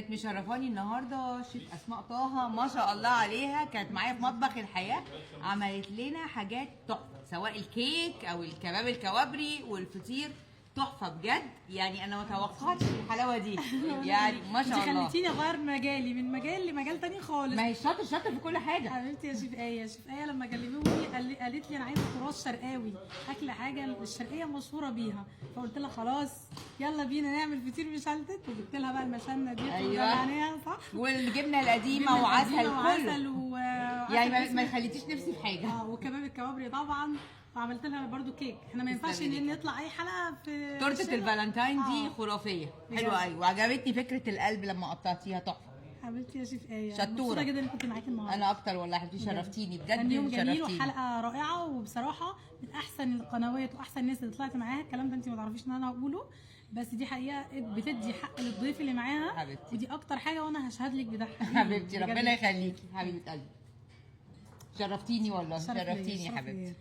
كانت مشرفاني النهارده شيف اسماء طه، ما شاء الله عليها، كانت معايا في مطبخ الحياه، عملت لنا حاجات تحفة، سواء الكيك او الكباب الكوابري والفطير، تحفة بجد. يعني انا ما توقعتش الحلاوة دي، يعني ما انت شاء الله. خليتيني اغير مجالي من مجال لمجال تاني خالص. ما هي شاطر شاطر في كل حاجه. حبيبتي يا شيف ايه، شيف ايه لما كلموني قالت لي انا عايزه تراث شرقاوي، اكل حاجة الشرقية مشهورة بيها، فقلت لها خلاص يلا بينا نعمل فطير مشلتت، وجبت لها بقى المشنه دي. أيوة. عليها صح، والجبنه القديمة جبنة وعسل قديمة وعسل كله، وعسل يعني ما أسود. خليتيش نفسي في حاجه. وكباب الكوابري طبعا، وعملت لها برضو كيك. احنا ما ينفعش تسلمي ان نطلع اي حلقة في تورته الشارع. الفالنتاين دي خرافية، بجد. حلوة قوي، وعجبتني فكرة القلب لما قطعتيها، تحفة. حبيبتي يا شيف ايه، شطورة. مبسوطة جدا اني كنت معاكي النهارده. انا اكتر والله يا حبيبتي، شرفتيني بجد. كان يوم جميل شرفتيني. وحلقه رائعه، وبصراحة من احسن القنوات واحسن الناس اللي طلعت معاها. الكلام ده انت ما تعرفيش ان انا هقوله، بس دي حقيقة، بتدي حق للضيف اللي معاها. حبيبتي. ودي اكتر حاجة، وانا هشهد لك بده حقيقي. حبيبتي بجد. ربنا يخليكي حبيبه قلبي، شرفتيني والله، شرف ليا، شرفتيني يا شرف حبيبتي. ليا.